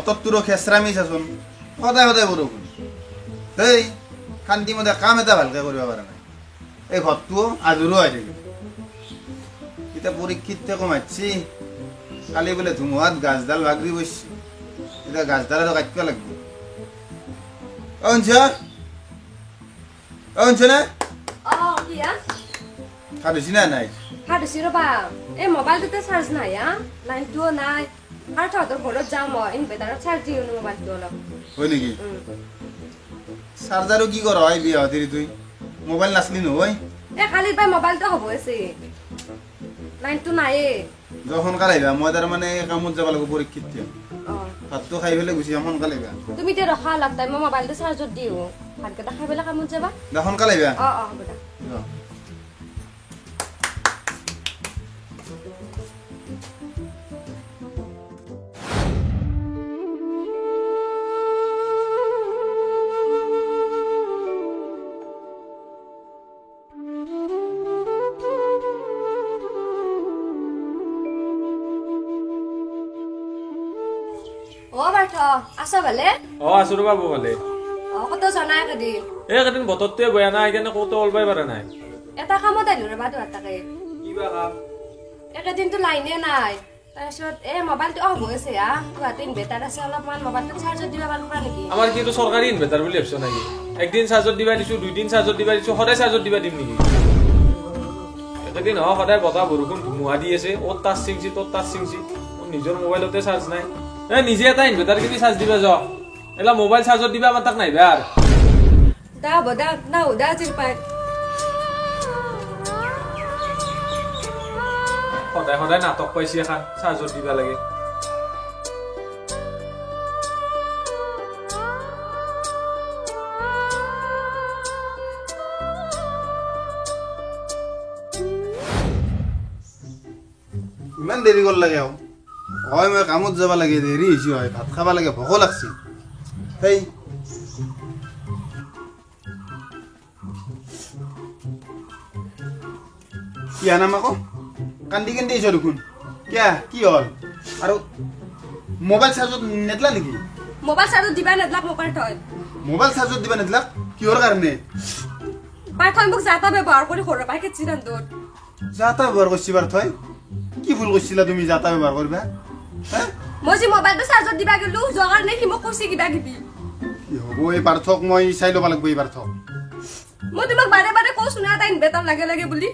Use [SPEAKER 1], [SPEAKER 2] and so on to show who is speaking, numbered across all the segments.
[SPEAKER 1] বতৰটোৰো খেচৰামি চাচোন, সদায় সদায় বৰষুণ। দেই শান্তিমতে কাম এটা ভালকৈ কৰিব পৰা নাই। এই ঘৰটোও আধৰুৱা হৈ থাকিল। এতিয়া পৰীক্ষিত কমাইছি, কালি বোলে ধুমুহাত গাছডাল বাগৰি গৈছে। এতিয়া গাছডাল আৰু কাটিব লাগিব। অ শুনছ? অ শুনছ নে? ভাত হৈছে নে নাই?
[SPEAKER 2] ভাত হৈছে ৰ'বা। এই মোবাইলটোতে চাৰ্জ নাই, হা, লাইনটোও নাই। আৰু তহঁতৰ ঘৰত যাওঁ মই, ইনভাৰ্টাৰত চাৰ্জ দিওঁ মোবাইলটো অলপ।
[SPEAKER 1] হয় নেকি? চাৰ্জাৰো কি কৰ হয় বিয়া হতিৰি তুই মোবাইল নাচলি নহয়।
[SPEAKER 2] এই কালিৰ পৰা মোবাইলটো হ'ব আছে, লাইনটো নাইয়ে।
[SPEAKER 1] যা সোনকালে আহিবা, মই তাৰমানে কামত যাব লাগিব পৰীক্ষিত। ভাতটো খাই পেলাই গুচি যাম, সোনকালে আহিবা।
[SPEAKER 2] তুমি এতিয়া ৰখা অলপ টাইম, মই মোবাইলটো চাৰ্জত দিওঁ। ভাতকেইটা খাই পেলাই কামত যাবা।
[SPEAKER 1] দে সোনকালে আহিবা।
[SPEAKER 2] অঁ অঁ হ'ব দে। অ পাৰ্থ, আছা ভালে?
[SPEAKER 3] অ আছো ৰ'বা বৌ ভালে।
[SPEAKER 2] অ কত যোৱা নাই একেদিন?
[SPEAKER 3] এইকেইদিন বতৰটোৱে বেয়া না, সেইকাৰণে ক'তো ওলবাই পৰা নাই।
[SPEAKER 2] এটা কামত আহিলো ৰ'বা তোহাঁতকে।
[SPEAKER 3] কিবা কাম?
[SPEAKER 2] একেদিনতো লাইনে নাই, তাৰপিছত এই মোবাইলটো অফ হৈ আছে। হা, তহঁতে ইনভাৰ্টাৰ আছে, অলপমান মোবাইলটো চাৰ্জত দিব পাৰিবা নেকি?
[SPEAKER 3] আমাৰ কি এইটো চৰকাৰী ইনভাৰ্টাৰ বুলি ভাবছ নেকি? একদিন চাৰ্জত দিবা দিছো, দুইদিন চাৰ্জত দিবা দিছো, সদায় চাৰ্জত দিবা দিম নেকি? একেদিন হ সদায় বতাহ বৰষুণ ধুমুহা দি আছে, অ'ত তাঁৰ ছিঙছি ত'ত তাঁৰ ছিঙছি, নিজৰ মোবাইলতে চাৰ্জ নাই। এ নিজে এটা ইনভাৰ্টাৰ কিনি চাৰ্জ দিবা যাওঁ, এইগিলা মোবাইল চাৰ্জত দিবা আমাৰ তাক নাহিবা আৰু।
[SPEAKER 2] দা হ'ব দা, না দা আজিৰ পাই।
[SPEAKER 3] সদায় সদায় নাটক পাইছি এখন চাৰ্জত দিবা লাগে।
[SPEAKER 1] ইমান দেৰি কৰি লাগে আৰু হয় মই কামত যাব লাগে, দেৰি হৈছে হয়, ভাত খাব লাগে, ভোকো লাগছে। সেই কি আনাম আকৌ কান্দি কান্দি আহিছ দেখোন, কিয়া কি হ'ল? আৰু মোবাইল চাৰ্জত নেদলা নেকি?
[SPEAKER 2] মোবাইল চাৰ্জত দিবা নেদলাক মোক পাৰ্থই।
[SPEAKER 1] মোবাইল চাৰ্জত দিবা নেদলাক কিহৰ কাৰণে?
[SPEAKER 2] পাৰ্থই মোক যাতা ব্যৱহাৰ কৰি ঘৰৰ পৰা খেদছি তোৰ।
[SPEAKER 1] যাতা ব্যৱহাৰ কৰিছি পাৰ্থই? কি ভুল কৰিছিলা তুমি যাতা ব্যৱহাৰ কৰিবা?
[SPEAKER 2] মই যে মোবাইলটো চাৰ্জত দিবা গেলো, যোৱাৰ কাৰণে সি মোক কৈছে কিবা কিবি।
[SPEAKER 1] কি হ'ব এই পাৰ্থক মই চাই ল'ব লাগিব। এই পাৰ্থক
[SPEAKER 2] মই তোমাক বাৰে বাৰে কৈছো না এটা ইনভাৰ্টাৰ লাগে লাগে বুলি।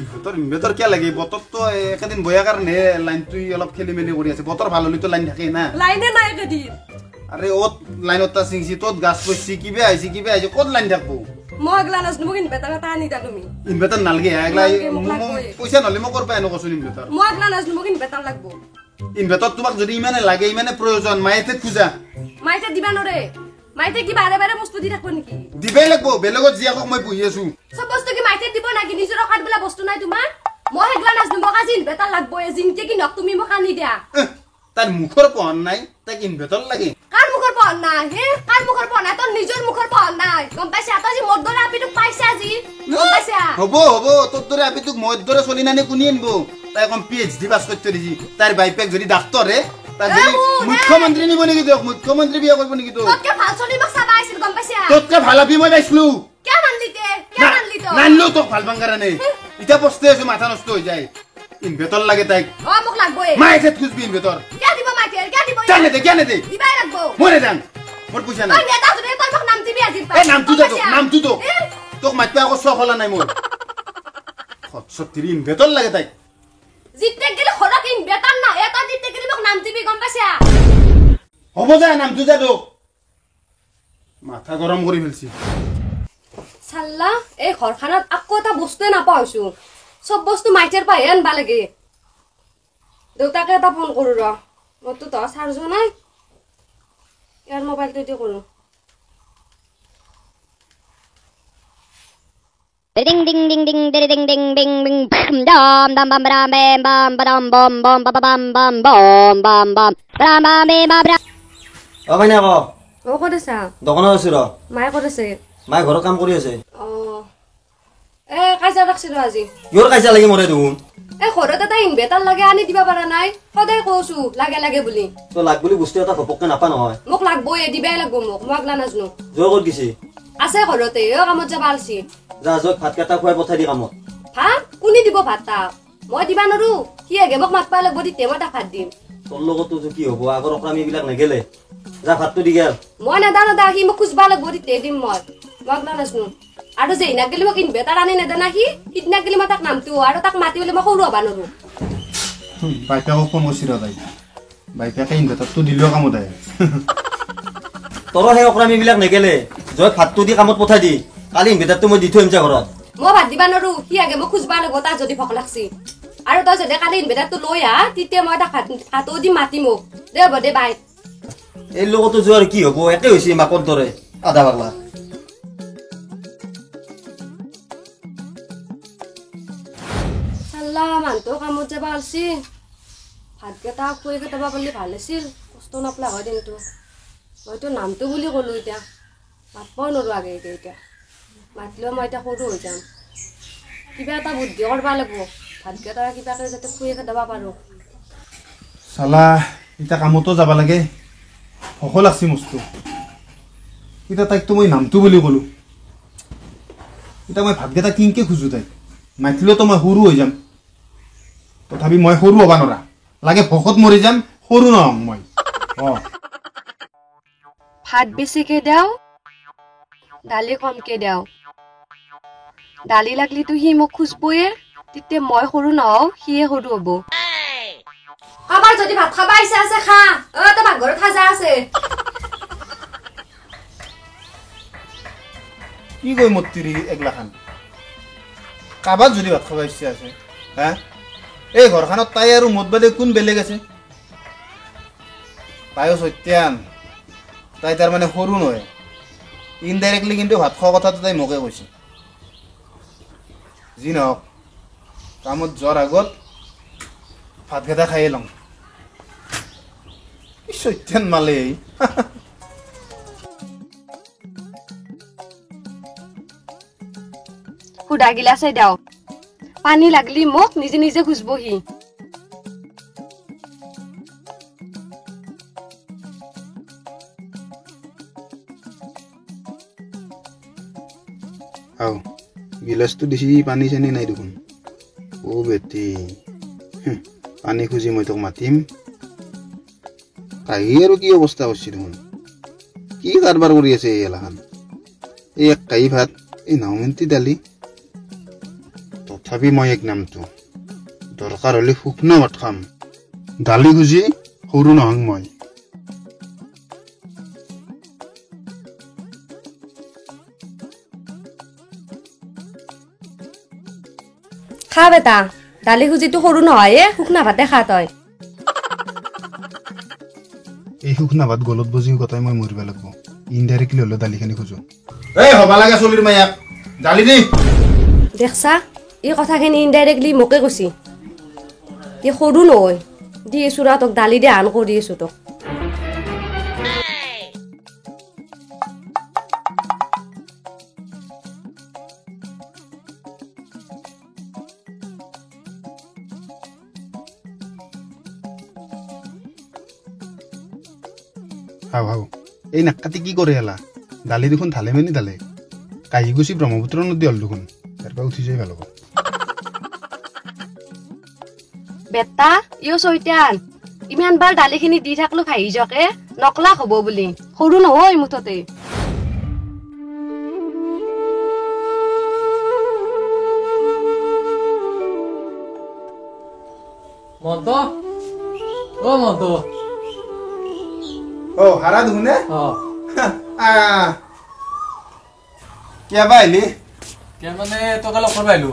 [SPEAKER 1] ইনভাৰ্টাৰ ইনভাৰ্টাৰ কিয় লাগে? বতৰটো একেদিন বয়া কাৰণে লাইনটো অলপ খেলি মেলি কৰি আছে। বতৰ ভাল হ'লেতো লাইন থাকে না।
[SPEAKER 2] লাইনে নাই একেদিন।
[SPEAKER 1] আৰে অ'ত লাইনত তা ছিঙছি, ত'ত গাছ পৰছি, কিবা আহিছে কিবা আহিছে, ক'ত লাইন থাকবো?
[SPEAKER 2] মই এগলা নাজনো, মোক ইনভাৰ্টাৰ এটা আনি দিয়া তুমি।
[SPEAKER 1] ইনভাৰ্টাৰ নালগে, এগলা পইচা নহ'লে মই ক'ৰ পৰা আনো কচোন ইনভাৰ্টাৰ?
[SPEAKER 2] মই এগলা নাজনো, মোক ইনভাৰ্টাৰ লাগব।
[SPEAKER 1] ইনভাৰ্টাৰ তোমাক যদি ইমানে লাগে, ইমানে প্ৰয়োজন, মায়েতে খোজা।
[SPEAKER 2] মায়েতে দিবা নৰে। মাইতে কি বাৰে বাৰে বস্তু দি থাকব নেকি?
[SPEAKER 1] দিবাই লাগব, বেলেগত যি আকৌ মই পুহি আছো।
[SPEAKER 2] চব বস্তু কি মাইতে দিব নাকি? নিজৰ অকাত বোলা বস্তু নাই তোমাৰ? মই সেইগিলা নাজনো, মোক আজি ইনভাৰ্টাৰ লাগবই, জিনকে কি নক তুমি মোক আনি দিয়া।
[SPEAKER 1] তাৰ মুখৰ পহন নাই, তাইক ইনভাৰ্টাৰ লাগে।
[SPEAKER 2] কাৰ মুখৰ পহন নাই হে? কাৰ মুখৰ পহন নাই? তোৰ নিজৰ মুখৰ পহন নাই, গম পাইছা? তই যি মোৰ দৰে আপিটোক পাইছা আজি, গম পাইছা?
[SPEAKER 1] হ'ব হ'ব, তোৰ দৰে আপিটোক মই দৰে চলি নানি কোনে আনিব? তাই কম PhD পাছ কৰি থৈ দিছি, তাইৰ বাইপেক যদি ডাক্তৰ হে, তাই যদি মুখ্যমন্ত্ৰী নিব নেকি তোক? মুখ্যমন্ত্ৰী বিয়া কৰিব নেকি তোক?
[SPEAKER 2] তোতকে ভাল চলি মোক চাবা আহিছিল, গম পাইছা?
[SPEAKER 1] তোতকে ভাল আপি মই পাইছিলো।
[SPEAKER 2] কিয় নানলি তে? কিয় নানলি তই?
[SPEAKER 1] নানলো তোক ভাল পাং কাৰণে। এতিয়া পস্তাই আছো, মাথা নষ্ট হৈ যায়। ইনভাৰ্টাৰ লাগে তাইক।
[SPEAKER 2] অ মোক লাগবই।
[SPEAKER 1] মায়ে এঠেত খুজবি ইনভাৰ্টাৰ।
[SPEAKER 2] কিয় দিব মাকে? কিয় দিব?
[SPEAKER 1] কিয় নেদে? কিয় নেদে?
[SPEAKER 2] দিবাই লাগব।
[SPEAKER 1] মই নেদাং, মোৰ পইচা নাই।
[SPEAKER 2] তই নেদা যদি তই মোক নাম দিবি আজিৰ পৰা।
[SPEAKER 1] এই নামটো দে তোক, নামটো তোক। তোক মাতিবা আকৌ চখ হলা নাই মোৰ। খচ্চতিৰি ইনভাৰ্টাৰ লাগে তাইক।
[SPEAKER 2] জিতে গেলে ঘৰত ইনভাৰ্টাৰ নাই, এটা জিতে গেলে মোক নাম দিবি, গম পাইছা?
[SPEAKER 1] হ'ব যা, নামটো যা তোক। মাথা গৰম কৰি ফেলছি।
[SPEAKER 2] চাল্লা, এই ঘৰখনত আকৌ এটা বস্তুৱে নাপা হৈছো। চব বস্তু মাইতেৰ পৰাহে আনবা লাগে। দেউতাকে এটা ফোন কৰো ৰ, মোৰতো তো চাৰ্জো নাই, ইয়াৰ মোবাইলটো দি কৰো।
[SPEAKER 4] Ding ding ding ding ding ding ding bing bing bam dam dam bam bam bam bam bam bam bam bam bam bam bam bam bam bam bam bam.
[SPEAKER 5] অ মাইনা ক।
[SPEAKER 2] অ ক'ত আছা?
[SPEAKER 5] দোকানত আছো ৰ।
[SPEAKER 2] মায়ে ক'ত আছে?
[SPEAKER 5] মায়ে ঘৰত কাম কৰি আছে।
[SPEAKER 2] অ এ কাজিয়া ৰাখছিলো আজি।
[SPEAKER 5] কিহৰ কাজিয়া লাগি মৰে দেখোন?
[SPEAKER 2] এই ঘৰত এটা ইনভাৰ্টাৰ লাগে আনি দিবা পাৰা নাই, সদায় কৈছো লাগে লাগে বুলি।
[SPEAKER 5] তই লাগ বুলি বস্তু এটা ঘপককে নাপা নহয়।
[SPEAKER 2] মোক লাগবই, দিবাই লাগব মোক, মই আগলা নাজনো।
[SPEAKER 5] জয় ক'ত গেছি?
[SPEAKER 2] আছে ঘৰতে, অ কামত যাবা আলছি।
[SPEAKER 5] যা জয় ভাত কেইটা খুৱাই পঠাই দি কামত।
[SPEAKER 2] ভাত কোনে দিব ভাত তাক? মই দিবা নৰো, সি আগে মোক মাতবা লাগব, তেতিয়া মই তাক ভাত দিম।
[SPEAKER 5] তোৰ লগতো কি হ'ব, আগৰ অকৰামি বিলাক নেগেলে। যা ভাতটো দি গেল।
[SPEAKER 2] মই নেদা নেদা, সি মোক খুজবা লাগব তেতিয়া দিম মই, মই আগলা নাজনো। আৰু যেইনা গেলি মোক ইনভাৰ্টাৰ আনি নেদে না সি, সিদিনা গেলি মই তাক নামটো আৰু তাক মাতি বুলি মই সৰু হ'বা নৰো।
[SPEAKER 1] বাইপেকক ফোন কৰিছি ৰ তাই, বাইপেকে ইনভাৰ্টাৰটো দিলেও কামত আহে।
[SPEAKER 5] তোৰ সেই অকৰামি বিলাক নেগেলে, জয় ভাতটো দি কামত পঠাই দি, কালি ইনভাৰ্টাৰটো মই দি থৈ আহিম যা ঘৰত।
[SPEAKER 2] মই ভাত দিবা নৰো, সি আগে মোক খুজবা লাগব তাৰ যদি ভোক লাগছি। আৰু তই যদি কালি ইনভাৰ্টাৰটো লৈ আহ, তেতিয়া মই তাক ভাতো দি মাতি মোক। দে হ'ব দে বাই।
[SPEAKER 5] এই লগতো যোৱাৰ কি হ'ব, একে হৈছে মাকৰ দৰে আধা পাগলা।
[SPEAKER 2] চাল্লা মানুহটো কামত যাবা আলছি, ভাতকেইটা খুৱাই খেদাব পাৰিলে ভাল আছিল, কষ্ট নাপলা হয় দিনটো। মইতো নামটো বুলি ক'লো, এতিয়া মাতবও নৰো আগে আগে, এতিয়া মাতিলেও মই এতিয়া সৰু হৈ যাম। কিবা এটা বুদ্ধি কৰিব লাগিব, ভাতকেইটা কিবাকে যাতে খুৱাই খেদাব পাৰোঁ।
[SPEAKER 1] চালা এতিয়া কামতো যাব লাগে, ভোকো লাগছি মস্ত। এতিয়া তাইকতো মই নামটো বুলি ক'লো, এতিয়া মই ভাতকেইটা কিনকে খোজো তাইক, মাতিলেওতো মই সৰু হৈ যাম। তথাপি মই সৰু হ'ব নোৱাৰা, লাগে ভোকত মৰি যাম, সৰু নহওঁ মই। অঁ
[SPEAKER 2] ভাত বেছিকে দেওঁ, দালি কমকে দেওঁ। দালি লাগলিতো সি মোক খুজবয়ে, তেতিয়া মই সৰু নহওঁ, সিয়ে সৰু হ'ব। কাৰোবাৰ যদি ভাত খাবা ইচ্ছা আছে খা, অ তই পাকঘৰত সাজা আছে।
[SPEAKER 1] কি কয় মোৰ তিৰি এগলাখান, কাৰোবাৰ যদি ভাত খাব ইচ্ছা আছে হা? এই ঘৰখনত তাই আৰু মোত বাদে কোন বেলেগ আছে? তাইও চৈত্যান, তাই তাৰমানে সৰু নহয়। ইনডাইৰেক্টলি কিন্তু ভাত খোৱা কথাটো তাই মোকে কৈছে। যি নহওক কামত যোৱাৰ আগত ভাতকেইটা খায়ে লওঁ। কি চৈত্যান মালে এই।
[SPEAKER 2] সুধা গিলাচে দেওঁ, পানী লাগলি মোক নিজে নিজে খুজবহি।
[SPEAKER 1] আও গিলাচটো দিছি, পানী চানী নাই দেখোন। অ বেটি, পানী খুজি মই তোক মাতিম, কাহি আৰু কি অৱস্থা কৰিছি দেখোন, কি কাৰবাৰ কৰি আছে এই এলাখান। এই এক কাঁহী ভাত, এই নাওমেন্তি দালি। তথাপি মই এক নামটো, দৰকাৰ হ'লে শুকনো ভাত খাম, দালি খুজি সৰু নহওঁ মই।
[SPEAKER 2] খা বেটা, দালি খুজিটো সৰু নহয়, শুকনা ভাতে খা তই।
[SPEAKER 1] এই শুকনা ভাত গলত বজি গোটাই মই মৰিব লাগিব, ইনডাইৰেক্টলি হ'লেও দালিখিনি খোজো। এই হ'বা লাগে চলিৰ মায়াক দালি দি।
[SPEAKER 2] দেখছা, এই কথাখিনি ইনডাইৰেক্টলি মোকে কৈছি। এই সৰু নহয়, দি আছো ৰ তোক দালি দি আন কৰি আছো তোক।
[SPEAKER 1] হাও হাও, এই নাকাটি কি কৰে এলা, দালি দেখোন ঢালে মেনি ঢালে, কাহি গুচি ব্ৰহ্মপুত্ৰ নদী হ'ল দেখোন, তাৰ পৰা উঠি যাই ভাল হ'ব।
[SPEAKER 2] বেটা ইও চৈতান, ইমান বাৰ দালিখিনি দি থাকলো ভাহি যাকে নকলা হ'ব বুলি, সৰু নহয় মুঠতে।
[SPEAKER 3] মন্ত, অ মন্ত।
[SPEAKER 1] অ হাৰা দেখোন নে?
[SPEAKER 3] অ
[SPEAKER 1] কিবা আহিলি?
[SPEAKER 3] কিয় মানে তোকে লগ কৰিব আহিলো।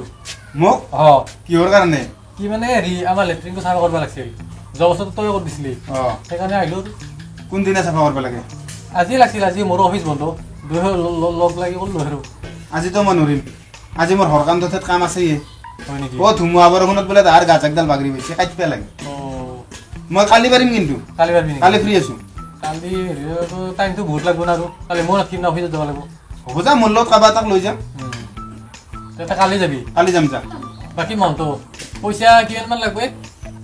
[SPEAKER 1] মোক?
[SPEAKER 3] অ
[SPEAKER 1] কিহৰ কাৰণে?
[SPEAKER 3] কি মানে হেৰি, আমাৰ লেট্ৰিনটো চাফা কৰিব লাগিছিল, যোৱা বছৰটো তই কৰি দিছিলি, সেইকাৰণে আহিলো।
[SPEAKER 1] কোনদিনা চাফা কৰিব লাগে?
[SPEAKER 3] আজি লাগিছিল, আজি মোৰো অফিচ বন্ধ, দুয়ো লগ লাগি কৰিলো আৰু।
[SPEAKER 1] আজিতো মই নৰিম, আজি মোৰ হৰকান্তত কাম আছে।
[SPEAKER 3] হয় নেকি?
[SPEAKER 1] অ ধুমুহা বৰষুণত বোলে তাহাৰ গাছ একডাল বাগৰি গৈছে, কাটিব লাগে। মই কালি পাৰিম কিন্তু।
[SPEAKER 3] কালি পাৰিবি নেকি?
[SPEAKER 1] কালি ফ্ৰী আছো।
[SPEAKER 3] কালি হেৰি টাইমটো বহুত লাগিব না আৰু, কালি মই নাথাকিম না, অফিচত যাব লাগিব।
[SPEAKER 1] হ'ব যা, মোৰ লগত কাৰোবাৰ এটাক লৈ যাম।
[SPEAKER 3] তেতিয়া কালি যাবি?
[SPEAKER 1] কালি যাম যা।
[SPEAKER 3] বাকী মহন্ত
[SPEAKER 6] পইচা কিমানমান লাগব?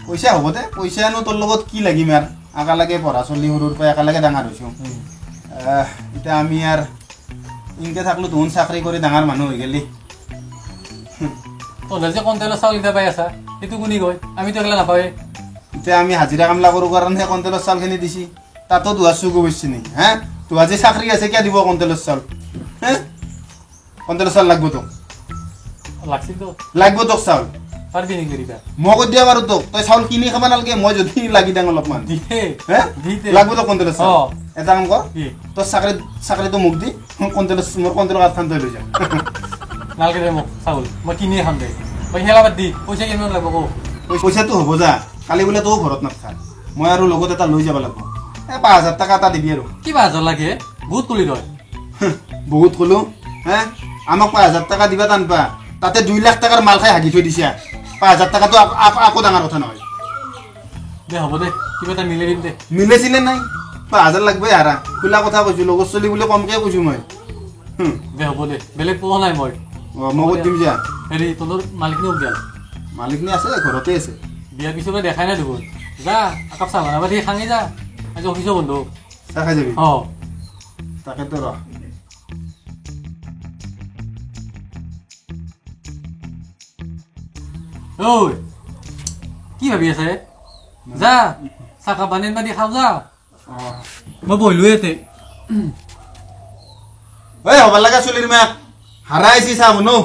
[SPEAKER 1] পইচা হ'ব দে, পইচানো তোৰ লগত কি লাগিম আৰু, একেলগে পঢ়া চলি সৰুৰ পৰা একেলগে ডাঙৰ হৈছোঁ। এতিয়া আমি আৰু ইনকে থাকলো তোহোন চাকৰি কৰি ডাঙৰ মানুহ হৈ গেলি।
[SPEAKER 6] তহঁতে যে কণ্ট্ৰলৰ চাউল কেইটা পাই আছা সেইটো কোনে কয়? আমিতো এগিলা নাপাওঁৱে।
[SPEAKER 1] এতিয়া আমি হাজিৰা কামলা কৰোঁ কাৰণেহে কণ্ট্ৰলৰ চাউলখিনি দিছি, তাতো দুহাৰ চুকু গৈছে নি? হে, তোহাৰ যে চাকৰি আছে কিয় দিব কণ্ট্ৰলৰ চাউল? হে, কণ্ট্ৰলৰ চাউল লাগব তোক?
[SPEAKER 6] লাগছিল তো।
[SPEAKER 1] লাগব তোক চাউল?
[SPEAKER 6] পাৰবি নেকি দিবা?
[SPEAKER 1] মই কৈ দিয়া বাৰু তোক, তই চাউল কিনি খাব নালাগে, মই যদি লাগি দাং অলপমান লাগব তোক কণ্ট্ৰলৰ চাউল। এটা কাম কৰ, তই চাকৰিটো মোক দি, কণ্ট্ৰলৰ মোৰ কণ্ট্ৰলৰ কাৰ্ডখন তই লৈ যা।
[SPEAKER 6] নালাগে দে মোক চাউল, মই কিনিয়ে খাম দে। মই খেলা বাদ দি, পইচা কিমান লাগব ক?
[SPEAKER 1] পইচাটো হ'ব যা, কালি বোলে তই ঘৰত নাথাক, মই আৰু লগত এটা লৈ যাব লাগিব। এই 5000 টকা এটা দিবি আৰু।
[SPEAKER 6] কি 5000 লাগে? বহুত কলি তই।
[SPEAKER 1] বহুত কলো? হে, আমাক 5000 টকা দিবা টান পা, তাতে 2 লাখ টকাৰ মাল খাই হাগি থৈ দিছা। 5000 টকাটো আকৌ ডাঙৰ কথা নহয়।
[SPEAKER 6] দে হ'ব দে, কিবা এটা মিলাই দিম দে।
[SPEAKER 1] মিলাইছিলে নাই? 5000 লাগবই হাৰা, খোলা কথা কৈছো, লগৰ চলি বুলি কমকে কৈছো মই।
[SPEAKER 6] দে হ'ব দে, বেলেগ পোৱা নাই মই।
[SPEAKER 1] অঁ, মই কৈ দিম যা।
[SPEAKER 6] হেৰি, তহঁতৰ মালিকনী ক'ত গ'ল?
[SPEAKER 1] মালিকনী আছে, ঘৰতে আছে।
[SPEAKER 6] বিয়াৰ পিছৰ পৰা দেখাই নাই দেখোন। যা একাপ চাহ বনাবা দি খাঙে যা, আজি অফিচো বন্ধ।
[SPEAKER 1] চাহ খাই যাবি?
[SPEAKER 6] অঁ,
[SPEAKER 1] তাকেতো ৰ।
[SPEAKER 6] ঐ, কি ভাবি আছে? যা চাহকাপ বানি আনবা দি খাওঁ যা। মই বহিলোৱে ইয়াতে।
[SPEAKER 1] ঐ হ'ব লগা চলিৰ মাক হাৰাইছি চাহ বনো।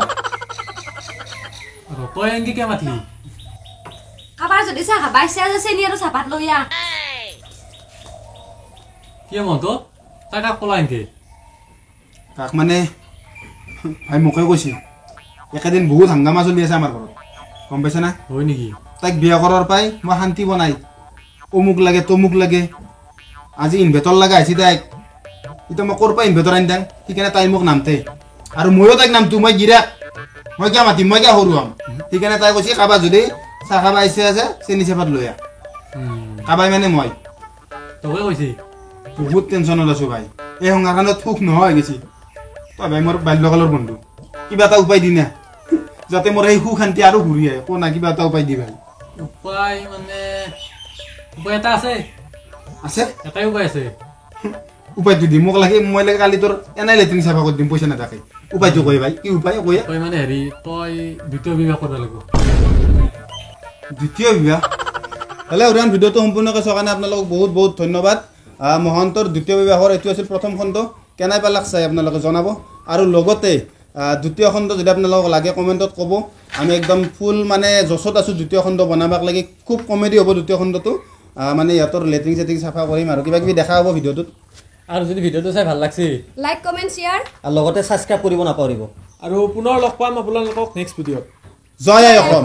[SPEAKER 6] তই এনেকে কিয় মাতলি?
[SPEAKER 2] কাৰোবাৰ যদি চাহ খাবা ইচ্ছা আছে চেনি আৰু চাহপাত লৈ আহ।
[SPEAKER 6] কিয় মহন্ত, তাই কাক কলা এনেকে?
[SPEAKER 1] কাক মানে ভাই মোকে কৈছে। একেদিন বহুত হাংগামা চলি আছে আমাৰ ঘৰত, গম পাইছে না?
[SPEAKER 6] হয় নেকি?
[SPEAKER 1] তাইক বিয়া কৰাৰ পাই মই শান্তি বনাই, অমুক লাগে তমুক লাগে, আজি ইনভাৰ্টাৰ লগা হৈছে তাইক। এতিয়া মই ক'ৰ পৰা ইনভাৰ্টাৰ আনি দিম? সেইকাৰণে তাই মোক নামতে, আৰু ময়ো তাইক নামটো, মই গিৰাক, মই কিয় মাতিম, মই কিয় সৰু হ'ম? সেইকাৰণে তাই কৈছে কাৰোবাৰ যদি চাহ খাব ইচ্ছা আছে চেনি চাহপাত লৈ আহ। কাবাই মানে মই
[SPEAKER 6] তোকে কৈছে।
[SPEAKER 1] বহুত টেনশ্যনত আছো ভাই, এই সংসাৰখনত সুখ নোহোৱা হৈ গৈছে। তই ভাই মোৰ বাল্যকালৰ বন্ধু, কিবা এটা উপায় দি না, যাতে মোৰ এই সুখ শান্তি আৰু ঘূৰি আহে। ক না, কিবা এটা উপায় দি ভাই।
[SPEAKER 6] উপায় মানে উপায় এটা আছে।
[SPEAKER 1] আছে?
[SPEAKER 6] এটাই উপায় আছে।
[SPEAKER 1] উপায়টো দি মোক লাগে, মই লাগে কালি তোৰ এনাই লেট্ৰিন চাফা কৰি দিম, পইচা নাথাকে। উপায়টো কয় ভাই, কি উপায় কয়?
[SPEAKER 6] তই মানে হেৰি, তই দ্বিতীয় বিবাহ কৰিব লাগিব।
[SPEAKER 1] দ্বিতীয় বিবাহ? হ'লে উদাহৰণ ভিডিঅ'টো সম্পূৰ্ণকৈ চোৱাৰ কাৰণে আপোনালোকক বহুত বহুত ধন্যবাদ। মহন্তৰ দ্বিতীয় বিবাহৰ এইটো আছিল প্ৰথম খণ্ড, কেনে পালাক চাই আপোনালোকে জনাব, আৰু লগতে দ্বিতীয় খণ্ড যদি আপোনালোকক লাগে কমেণ্টত ক'ব। আমি একদম ফুল মানে যচত আছোঁ দ্বিতীয় খণ্ড বনাবাক লাগি, খুব কমেডি হ'ব দ্বিতীয় খণ্ডটো। মানে ইহঁতৰ লেট্ৰিন চেট্ৰিন চাফা কৰিম আৰু কিবা কিবি দেখা হ'ব ভিডিঅ'টোত।
[SPEAKER 6] আৰু যদি ভিডিঅ'টো চাই ভাল লাগছে,
[SPEAKER 2] লাইক কমেণ্ট শ্বেয়াৰ
[SPEAKER 5] আৰু লগতে ছাবস্ক্ৰাইব কৰিব নাপাহৰিব।
[SPEAKER 3] আৰু পুনৰ লগ পাম আপোনালোকক নেক্সট ভিডিঅ'ত।
[SPEAKER 1] জয় আই অসম।